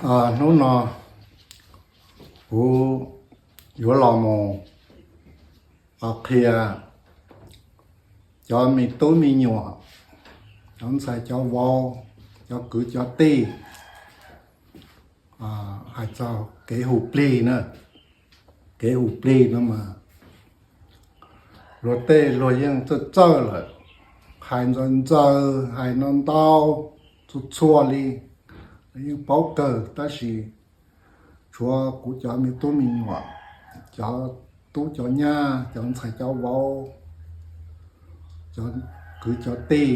Hnub no kuv yuav los mus qhia cov me tub me nyuam, cov ntxhais cov vauv, cov kwv cov tij hais txog kev hu plig na. Kev hu plig no mas luag tej luag yeej txawj txawj lawm, hais ntxaws ntxaws, hais no ntau, txhua txhua li, yeej paub kawg, tab sis tshuav kuv cov me tub me nyuam, cov tub cov nyab, cov ntxhais cov vauv, cov kwv cov tij,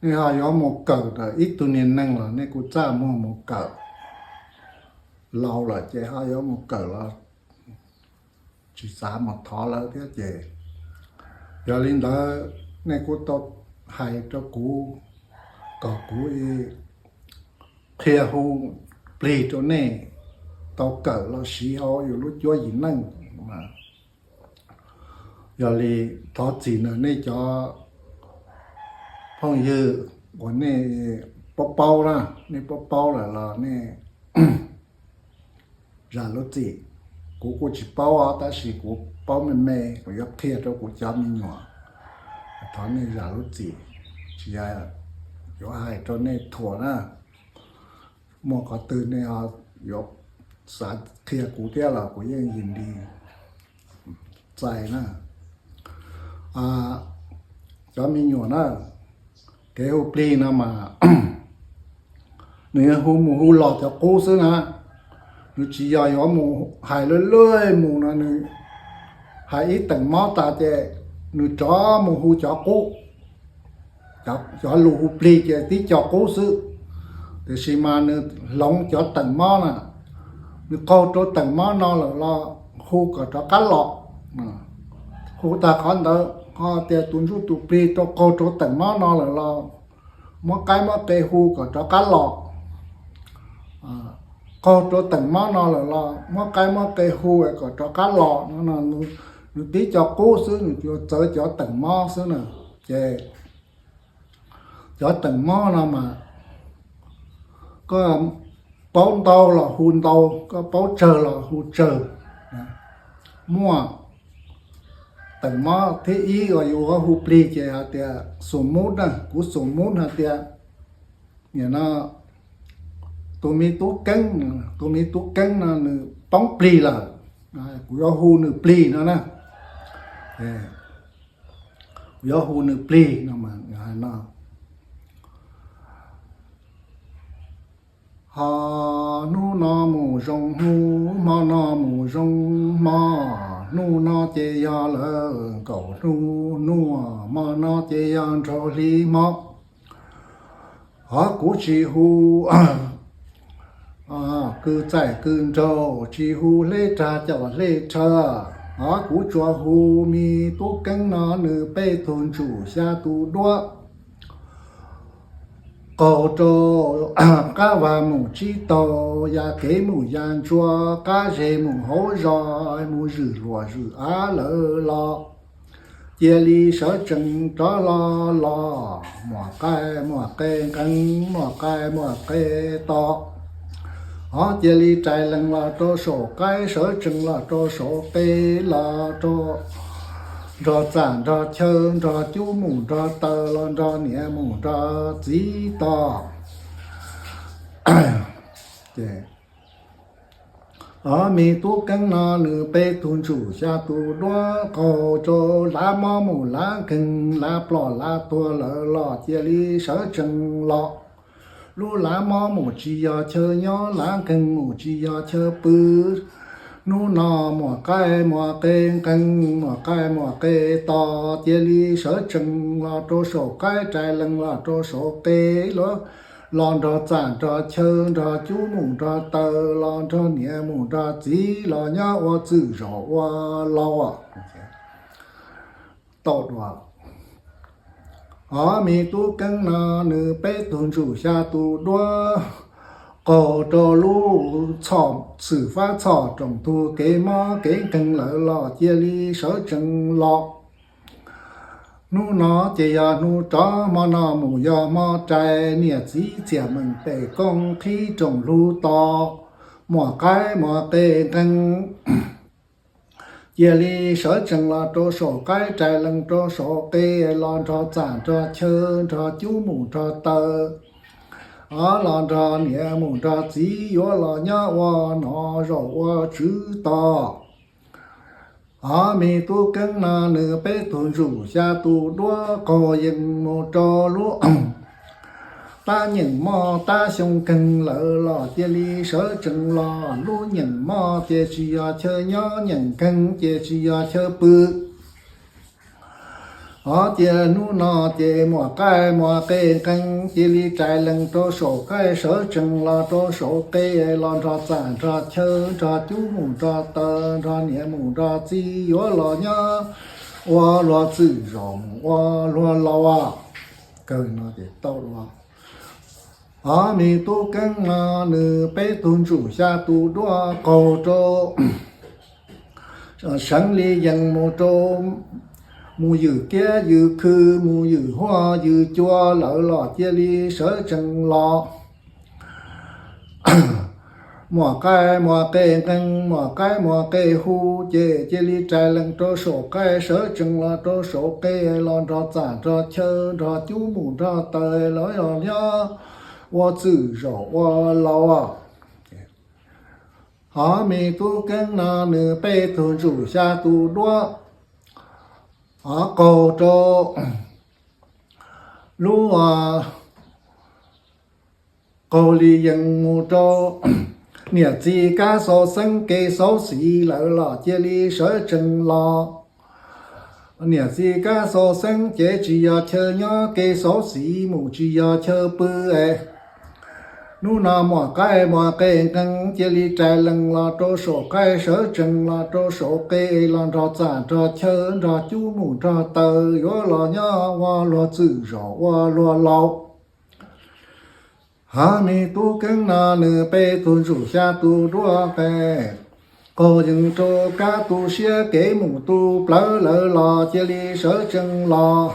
nej ho yuav mus kawm ntawm ib tug niag neeg los nej kuj txaj muag mus kawm, laus lawm ces ho yuav mus kawm los tsis xav mus thov lawv thiab ces, yog li ntawd nej kuj tau hais rau kuv kom kuv qhia hu plig rau nej tau kawm los siv hauv yus lub cuab yim neej. Yog li thov txim na nej cov phooj ywg uas nej paub paub na, nej paub paub lawm los nej zam lub txim. Kuv kuj tsis paub tab sis kuv paub me me, kuv yuav qhia rau kuv cov me nyuam. Thov nej zam lub txim, tsis yog yuav hais rau nej thuam na. Muaj qhov twg nej yuav xav qhia kuv thiab los kuv yeej yim li txais na. Cov me nyuam na, kev hu plig no mas nws hu mus hu los cov qub xwb na. Nws tsis yog yuav mus hais luj luj mus no, nws hais ib teem mob tas ces nws rov mus hu cov qub. Cov lus hu plig ces tib co qub xwb, tiam sis mas nws hloov cov teem mob na, nws qaug rau teem mob no lawm los hu kom rov qab los. Hu tag qhov ntawd ho tias tus ntsuj tus plig rau qaug rau teem mob no lawm los muab qaib muab qe hu kom rov qab los. Qaug rau teem mob no lawm los muab qaib muab qe hu kom rov qab los no, nws tib co qub xwb, nws tsuas txawv cov teem mob xwb na. Ces cov teem mob no mas koj paub ntau los hu ntau, koj paub tsawg los hu tsawg. Muaj teem mob thib ib uas yus hu plig ces hais tias xum mub na, kuv xum mub hais tias nim no tus me tub keeb, tus me tub keeb no nws poob plig lawm, kuv yuav hu nws plig no na. Kuv yuav hu nws plig no, ho hnub no mus zoo hnub, hmo no mus zoo hmo, hnub no ces yog lawm nkaum hnub, hnub hmo no ces yog nraug hli hmo. Ho kuv tsis hu kwv txaij kwv nraug, tsis hu hleb rag caum hleb rhawv, ho kuv tsuas hu me tub keeb no nws peb tug ntsuj xya tus duab. Qaug rau qab vaj mus tsib taug, ya kev mus ya ntsuab, qab zej mus hauv zos, mus zwm luam zwm av lawm los cia li sawv tsees rov los los, muaj qaib muaj qe nqees, muaj qaib muaj qe to. Ho cia li rais lees los rau saum qaib, sawv tsees los rau saum qe, los rau nrog txaj nrog chaw, nrog cub mus nrog taw, los nrog niam mus nrog txiv to. Ces o me tub keeb no nws peb tug ntsuj xya tus duab, qaug rau lav mob mus lav nkeeg, lav ploj lav tuag lawm los cia li sawv tsees los. Lub lav mob mus tsis yog chaw nyob, lav nkeeg mus tsis yog chaw pw. Hnub no muaj qaib muaj qe nqees, muaj qaib muaj qe to, cia li sawv tsees los rau saum qaib, rais lees los rau saum qe, los nrog txaj nrog chaw, nrog cub mus nrog taw, los nrog niam mus nrog txiv, los nyob ua txwj zaum ua laus. Tau dua, o me tub keeb no nws peb tug ntsuj xya tus duab, qaug rau lub xwm fab txhoj rooj tug kev mob kev nkeeg lawm los cia li sawv tsees los. Hnub no ces yog hnub rov, hmo no mus yog hmo rais, niam txiv txiag meem pem kooj, qhib rooj hlub to, muam qaib muam qe nqeeb. Cia li sawv tsees los rau saum qaib, rais lees rau saum qe, los nrog txam nrog chaw, nrog cub mus nrog taw, o los nrog niam mus nrog txiv, yuav los nyob ua nom zaum ua tswv tos. O, me tub Keeb no nws peb tug ntsuj xya tus duab, qaug yees mus rau lub tab nyeem moj tab xyoo keeg lawm los cia li sawv tsees los. Lub nyeem moj ces tsis yog chaw nyob, nyeem keeg ces tsis yog chaw pw. O, cia hnub no ces muam qaib muam qe nqeeb cia li rais lees rau saum qaib, sawv tsees los rau saum qe, los nrog txam nrog chaw, nrog cub mus nrog taw, nrog niam mus nrog txiv, yuav los nyob ua luag txwm zos mus ua luag laus. Kawg no ces tau los. O, me tub Keeb no nws peb tug ntsuj xya tus duab, qaug rau seev li yees mus rau, mus ywm kiab ywm khw, mus ywm huaj ywm cua lawm los cia li sawv tsees los. Muam qaib muam qe nqeeb, muam qaib muam qe hu, ces cia li rais lees rau saum qaib, sawv tsees los rau saum qe, los nrog txam nrog chaw, nrog cub mus nrog taw, los los nyob ua txwm zos ua laus. O, me tub Keeb no nws peb tug ntsuj xya tus duab, o, qaug rau lub, qaug li yees mus rau niam txiv kab xau xeeb kev xauv xis lawm los cia li sawv tsees los. Niam txiv kab xau xeeb ces tsis yog chaw nyob, kev xauv xis mus tsis yog chaw pw es. Hnub no muam qaib muam qe nqeeb cia li rais lees los rau saum qaib, sawv tsees los rau saum qe, los nrog txam nrog chaw, nrog cub mus nrog taw, yuav los nyob ua luag txwm zos ua luag laus. Hov, me tub Keeb no nws peb tug ntsuj xya tus duab qe, qaug yees rau kab tu siab kev mus tu plawv lawm los cia li sawv tsees los.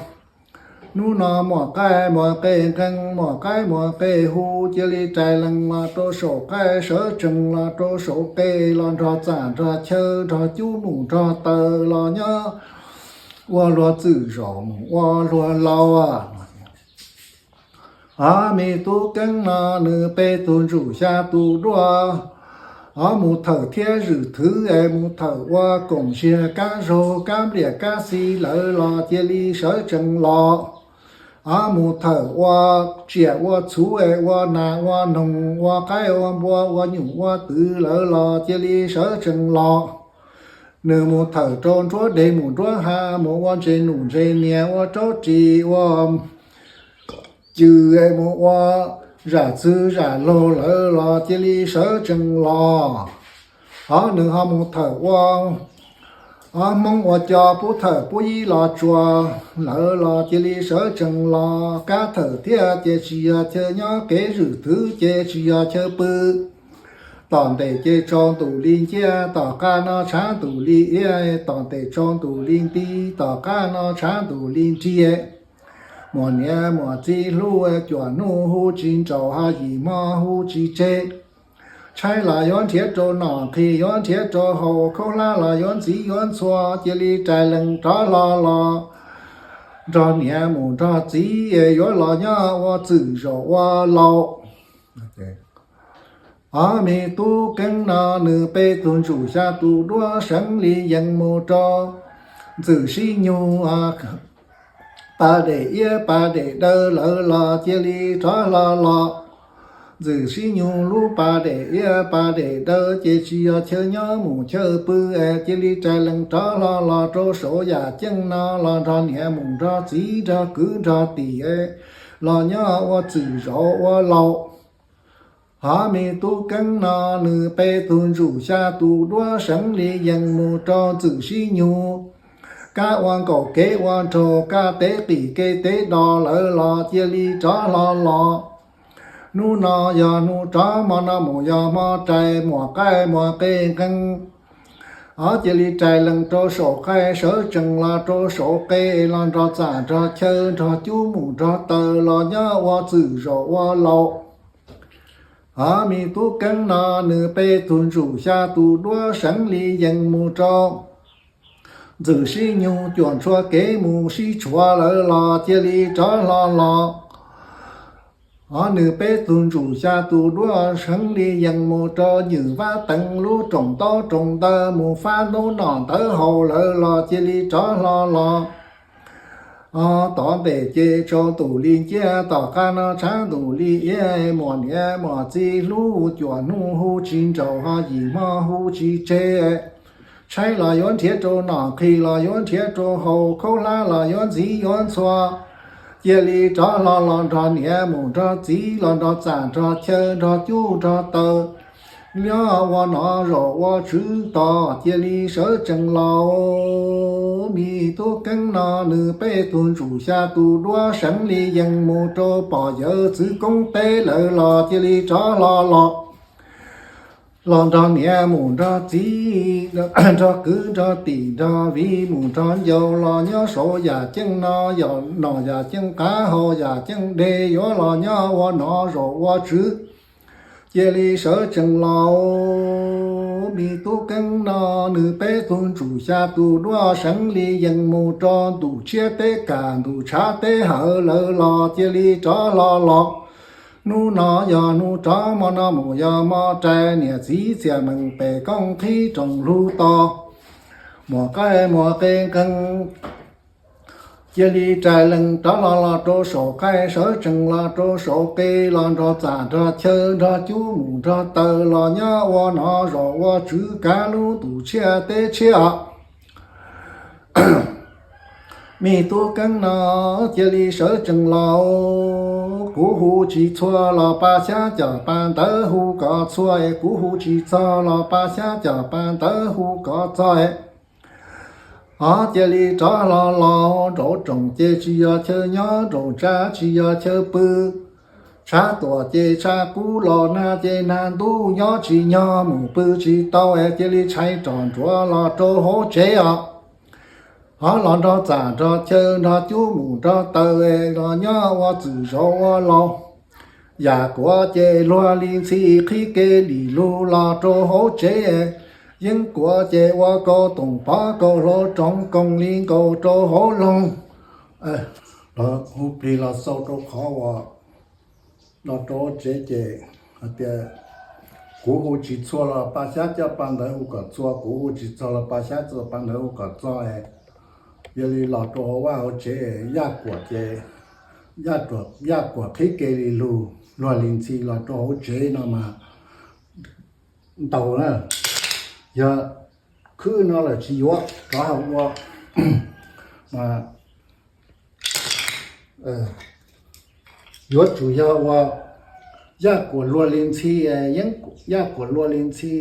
Hnub no muam qaib muam qe nqeeb, muam qaib muam qe hu, cia li rais lees los rau saum qaib, sawv tsees los rau saum qe, los nrog txam nrog chaw, nrog cub mus nrog taw, los nyob ua luag txwm zos mus ua luag laus. Hov, me tub Keeb no nws peb tug ntsuj xya tus duab, hov, mus thawm thiab zwm thwv es mus thawm ua koom siag kab zaug kab npliam kab xis lawm los cia li sawv tsees los. Hov, mus thawm ua tsiaj ua txhu es ua nas ua noog, ua qaib ua npua, ua nyuj ua twm lawm los cia li sawv tsees los. Nws mus thawm rau nruab deg mus nruab hav, mus ua ntses num ntses nias, ua raub ris ua cws, mus ua zam txwv zam laug lawm los cia li sawv tsees los. Hov, nws ho mus thawm ua, hov, Hmoob ua co pub thawm pub yib los tsuas lawm los cia li sawv tsees los. Kab thawm thiab ces tsis yog chaw nyob, kev zwm thwv ces tsis yog chaw pw. Tom ntej ces tsaus ntuj li nciab, tom qab no tshav ntuj li iab, tom ntej tsaus ntuj li nti, tom qab no tshav ntuj li nrig. Muam niam muam txiv hlub, cuaj hnub hu tsis nraus, ho yim hmo hu tsis tseg. Tshaib los yuav nrhiav rau nom, nqhis yuav nrhiav rau haus, khaub hlab los yuav ntxiv yuav ntxhua, cia li rais lees rov hlo los nrog niam mus nrog txiv, yuav los nyob ua txwm zos ua laus. Hov, me tub Keeb no nws peb tug ntsuj xya tus duab, seev li yees mus rau ntxwm sib nyug, pas dej iab pas dej daw lawm los cia li rov hlo los. Ntxwm sib nyug lub pas dej iab pas dej daw ces tsis yog chaw nyob mus chaw pw es cia li rais lees rov hlo los rau saum yam ceeb no los nrog niam mus nrog txiv nrog kwv nrog tij los nyob ua txwm zos ua laus. Hov, me tub Keeb no nws peb tug ntsuj xya tus duab, seev li yees mus rau ntxwm sib nyug, kab ua nkaum kev ua nraug, kab tev qis kev tev do lawm los cia li rov hlo los. Hnub no yog hnub rov, hmo no mus yog hmo rais, muam qaib muam qe nqeeb, Ov, cia li rais lees rau saum qaib, sawv tsees los rau saum qe, los nrog txam nrog chaw nrog cub mus nrog taws los nyob ua txwm zaum ua laus. Ov, me tub Keeb no nws peb tug ntsuj xya tus duab seev li yees mus rau ntxwm sib nyoog cuam ntshua kev mus sib tshuav lawm los cia li rov hlo los. Ov, nws peb tug ntsuj xya tus duab seev li yees mus rau Nyws Vab Teev lub rooj ntaub rooj ntawv mus fab hnub noj ntawv haus lawm los cia li rov hlo los. Ov, tom ntej ces tsaus ntuj li nciab, tom qab no tshav ntuj li iab, muaj niam muaj txiv hlub, cuaj hnub hu tsis nraus, ho yim hmo hu tsis tseg. Tshaib los yuav nrhiav rau noj, nqhis los yuav nrhiav rau haus, khaub hlab los yuav ntxiv yuav ntxhua. Cia li rov hlo los nrog niam mus nrog txiv, los nrog txam nrog chaw nrog cub nrog taws, nyob ua nom zaum ua tswv tos. Cia li sawv tsees los, me tub Keeb no nws peb tug ntsuj xya tus duab seev li yees mus rau pom yawg txwv koob teb lawm los cia li rov hlo los. Los nrog niam mus nrog txiv, nrog kwv nrog tim nrog viv mus nrog ncaus los nyob saum yam ceeb no, yog nom yam ceeb qav, haus yam ceeb dej, yuav los nyob ua nom zaum ua tswv. Cia li sawv tsees los, me tub Keeb no nws peb tug ntsuj xya tus duab seev li yees mus rau ntuj tshiab teb kam ntuj tshav teb hawv lawm los cia li rov hlo los. Hnub no yog hnub rov, hmo no mus yog hmo rais, niam txiv txiag meem pem koob qhib rooj lug tos, muam qaib muam qe nqees. Cia li rais lees rov los los rau saum qaib, sawv tsees los rau saum qe, los nrog txam nrog chaw nrog cub mus nrog taws los nyob ua nom zaum ua tswv kav lub ntuj tshiab teb tshiab. Me tub Keeb no cia li sawv tsees los, kuv hu tsis txhua los pa xyab coj pa ntawv hu kom txhua, kuv hu tsis txog los pa xyab coj pa ntawv hu kom txog. Ov, cia li rov hlo los, nraum rooj ces tsis yog chaw nyob, nraum tsav tsis yog chaw pw. Tshav tuaj ces tshav kub los, nag ces nag ntub, nyob tsis nyog mus pw tsis tau, cia li tshais roj nruab los rau hauv tsev os. Ov, los nrog txam nrog chaw nrog cub mus nrog taws los nyob ua txwm zaum ua laus. Yam kuav ces luag li ntxhi, qhib kev li lug los rau hauv tsev. Yeeb kuav ces ua kaus toom pov kaus hlau roov koos li nkaus rau hauv loog. Los hu plig los xaus rau qhov uas los rau hauv tsev ces hais tias, kuv hu tsis txhua los pa xyab coj pa ntawv hu kom txhua, kuv hu tsis txog los pa xyab coj pa ntawv hu kom txog. Yog li los rau hauv vaj hauv tsev, yaj kuam ces, yaj kuam qhib kev li lug, luag li ntxhi los rau hauv tsev no mas ntau na. Yog khwb no lawm tsis yuav, rov hauv ua mas yuav tsum yog ua yaj kuam luag li ntxhi, yeeb, yaj kuam luag li ntxhi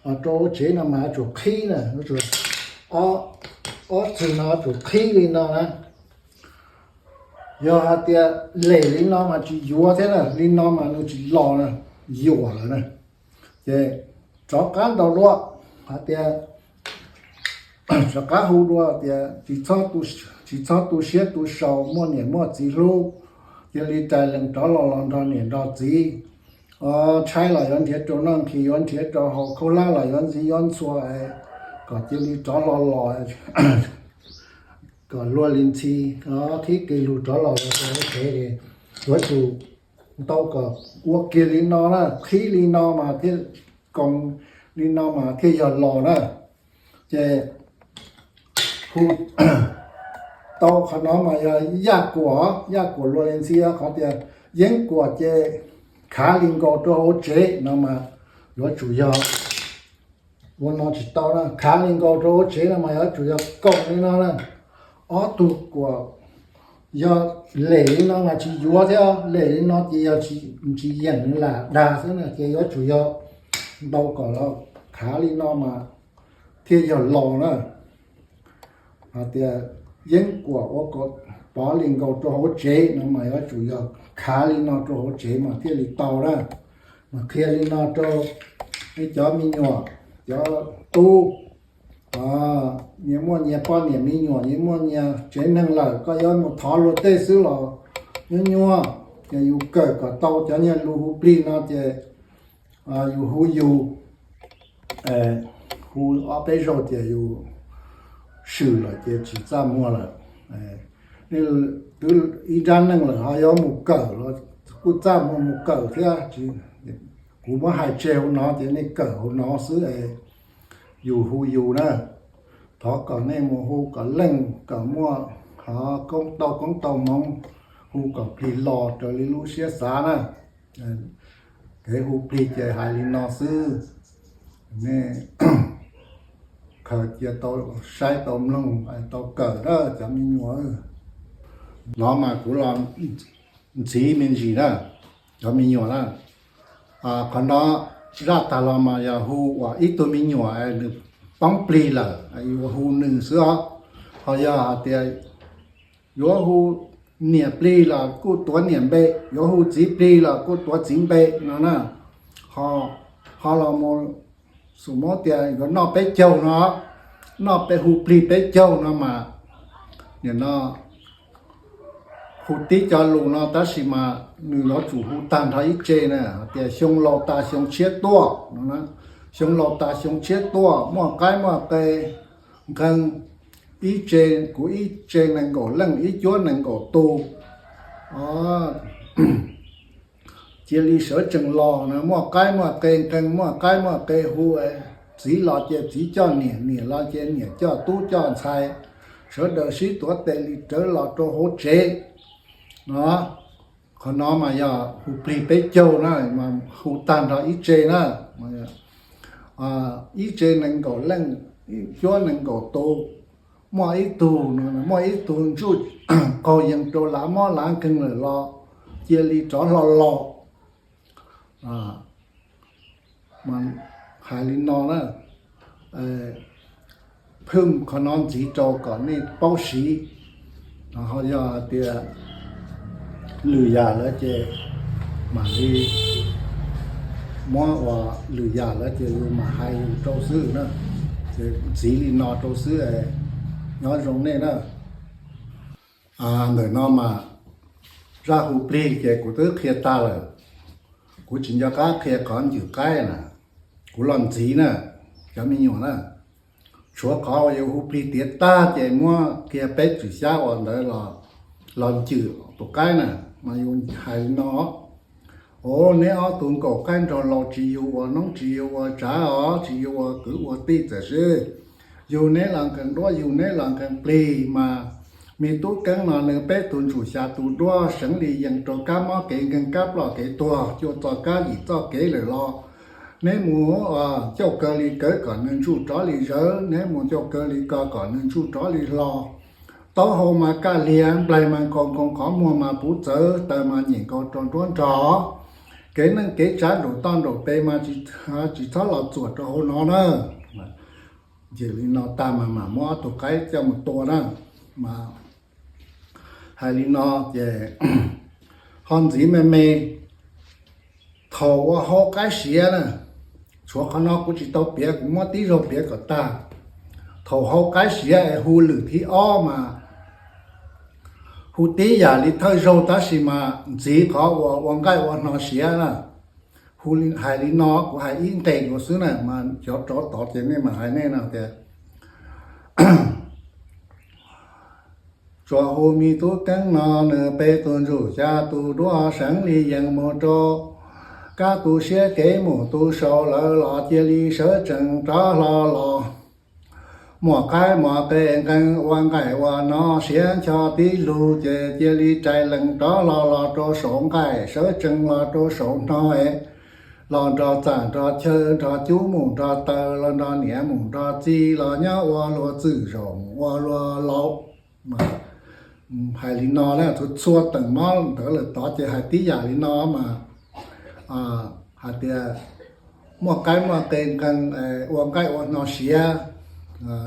los rau hauv tsev no mas yuav tsum qhib na, ob txwg no yuav tsum qhib li no na. Yog hais tias lem li no mas tsis yuav thiab na, li no mas nws tsis los na, yuam lawm na. Ces rov qab ntau dua, hais tias rov qab hu dua tias, tsis txhob tu siab tu sau, muaj niam muaj txiv hlub, cia li rais lees rov los los nrog niam nrog txiv. Tshaib los yuav nrhiav rau noj, nqhis yuav nrhiav rau haus, khaub hlab los yuav ntxiv yuav ntxhua, kom cia li rov hlo los, kom luag li ntxhi, qhib kev lug rov los los rau hauv tsev. Yuav tsum ntau kom ua kiag li no na, qhib li no mas thiaj, koom li no mas thiaj yog los na. Ces hu tau qhov no mas yog yaj kuam, yaj kuam luag li ntxhi, qhov tias yeeb kuam ces khav li nkaus rau hauv tsev no mas yuav tsum yog, ua no tsis tau na, khav li nkaus rau hauv tsev no mas yuav tsum yog koom li no na. Ob tug kuam yog lem li no mas tsis yuav thiab, lem li no ces yog tsis yeem lam dag xwb na, ces yuav tsum yog ntau kom los khav li no mas thiaj yog los na. Hais tias yeeb kuam ua kom pov li nkaus rau hauv tsev no mas yuav tsum yog khav li no rau hauv tsev mas thiaj li tau na. Mas qhia li no rau nej cov me nyuam, cov tub, nyias muaj nyias poj niam me nyuam, nyias muaj nyias tsev neeg lawm, koj yuav mus thov luag tej xwb los nyuaj nyuaj. Ces yus kawm kom tau cov niag lus hu plig no ces yus hu yus, hu ob peb zaug ces yus swm lawm ces tsis txaj muag lawm. Nej twb ib nrab neej lawm ho yuav mus kawm los kuj txaj muag mus kawm thiab. Kuv muab hais tseg hauv no ces nej kawm hauv no xwb es yus hu yus na. Thov kom nej mus hu kom leej kom muaj, ho koob tau koob tau hmoov, hu kom plig los raws li lub siab xav na. Kev hu plig ces hais li no xwb. Nej khaws cia tau saib tau mloog tau kawm na cov me nyuam. No mas kuv los ntxiv me ntsis na, cov me nyuam na. Qhov no zaj tag los mas yog hu uas ib tug me nyuam nws poob plig lawm, yuav hu nws xwb os. Ho yog hais tias yuav hu niam plig los kuj tuav niam npe, yuav hu txiv plig los kuj tuav txiv npe no na. Ho los mus xus muab tias yuav noj peb caug no, noj peb, hu plig peb caug no mas nim no hu tib co lus no tab sis mas nws yuav tsum hu tag nrho ib tse na, hais tias xyoo laus tas xyoo tshiab tuaj no. Xyoo laus tas xyoo tshiab tuaj, muaj qaib muaj qe nqee, ib tse, kuv ib tse nees nkaum leej, ib cuab nees nkaum tus. Cia li sawv tsees los na, muaj qaib muaj qe nqee, muaj qaib muaj qe hu, txiv los ces txiv coj niam, niam los ces niam coj tub coj ntxhais, sawv daws sib tuav tes li rawv los rau hauv tsev no. Qhov no mas yog hu plig peb caug na, mas hu tag nrho ib tse na. Ib tse nees nkaum leej, cuab nees nkaum tus, muaj ib tug, muaj ib tug ntsuj qaug yees rau lav mob lav nkeeg lawm los cia li rov hlo los. Hais li no na, phwj qhov no ntxiv rau kom nej paub siv. Ho yog hais tias lwm yam lawm ces mam li muab ua, lwm yam lawm ces yus mam hais yus rau xwb na. Ces ntxiv li no rau xwb, nyob zoo nej na. Ntawm no mas zaj hu plig ces kuv twb qhia tag lawm, kuv tsis nco qab qhia qhov ncwm qaib na, kuv los ntxiv na, cov me nyuam na. Tshuav qhov uas yus hu plig tiav tag ces muab kiag peb tswm xyab uas ntawd los ncwm tus qaib na, mas yus hais li no: Au, neb ob tug nkauj qaib nraug laus, tsis yog ua noob tsis yog ua tsav os, tsis yog ua kwv ua tij txawm sib yug neb los nkees duab, yug neb los nkees plig mas me tub keeb no nws peb tus ntsuj xya tus duab seev li yees rau kab mob kev nkeeg kab ploj kev tuag, cua txoj kab yim txoj kev lawm los neb mus cauj kawg li kawg kom nws ntsuj rov li zawv, neb mus cauj kawg li ko kom nws ntsuj rov li hlo. Taub hau mas kaj liag, nplaig mas nkaus nkoos, qhov muag mas puv txawv, taw mas nyem nkaus rau nruab nrog. Kev neej kev tsav nraum toj nraum pes mas tsis txhob los txuam rau hauv no na. Ces li no tag mas mam muab ob tug qaib coj mus tua na. Mas hais li no ces ho ntxiv me me, thaum uas hau qaib siav na, tshuav qhov no kuv tsis tau piav, kuv muab tib zaug piav kom tag. Thaum hau qaib siav es hu lwm thib ob mas hu tib yam li thawj zaug tab sis mas ntxiv qhov uas ua nqaij ua hno siav na. Hu, hais li no, kuv hais ib nqes nkaus xwb na mas cov rov tod ces nej mam hais nej no tias: Tsuas hu me tub keeb no nws peb tus ntsuj xya tus duab seev li yees mus rau kab tu siab kev mus tu saud lawm los cia li sawv tsees rov hlo los. Muaj qaib muaj qe nqee ua nqaij ua hno siav ncho tib lug ces cia li rais lees rov hlo los rau saum nqaij, sawv tsees los rau saum hno es los nrog txaj nrog chaw nrog cub mus nrog taw los nrog niam mus nrog txiv los nyob ua luag txwj zaum ua luag laus. Hais li no na, txhua teem mob ntawd lawm tod ces hais tib yam li no mas hais tias muaj qaib muaj qe nqee ua nqaij ua hno siav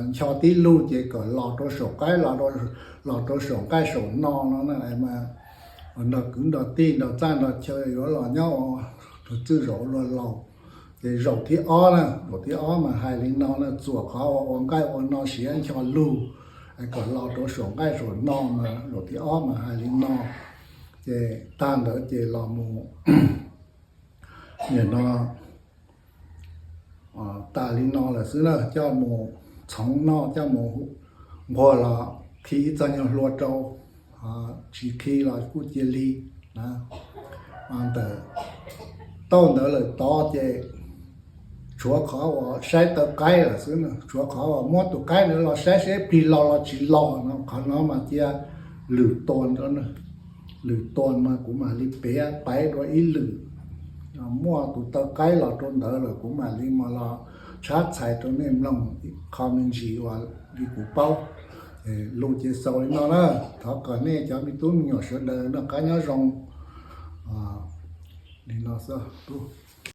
ncho tib lug ces kom los rau saum qaib, los rau saum nqaij saum hno no na, nrog kwv nrog tij nrog txaj nrog chaw yuav los nyob ua luag txwj zaum ua luag laus. Ces zaum thib ob na, zaum thib ob mas hais li no na, txuam qhov uas ua nqaij ua no siav ncho lug, es kom los rau saum nqaij saum no mas zaum thib ob mas hais li no. Ces tag ntawd ces los mus, nim no tas li no lawm xwb na, coj mus txhoov noj, coj mus nquag los khi ib txoj nyuag hlua rau, tsis khi los kuj cia li na. Ntawm tauj ntawd lawm tod ces tshuav qhov uas saib taw qaib lawm xwb na, tshuav qhov uas muab tus qaib ntawd los saib seb plig los los tsis los no, qhov no mas cia lwm tua, lwm tua mas kuv mam li piav paiv dua ib lwm. Muaj tus taw qaib los rau ntawd lawm kuv mam li mam los tshab txhais rau nej mloog qho me ntsis uas li kuv paub. Lus ces xaus li no na, thov kom nej cov me tub me nyuam sawv daws noj qab nyob zoo li no xwb.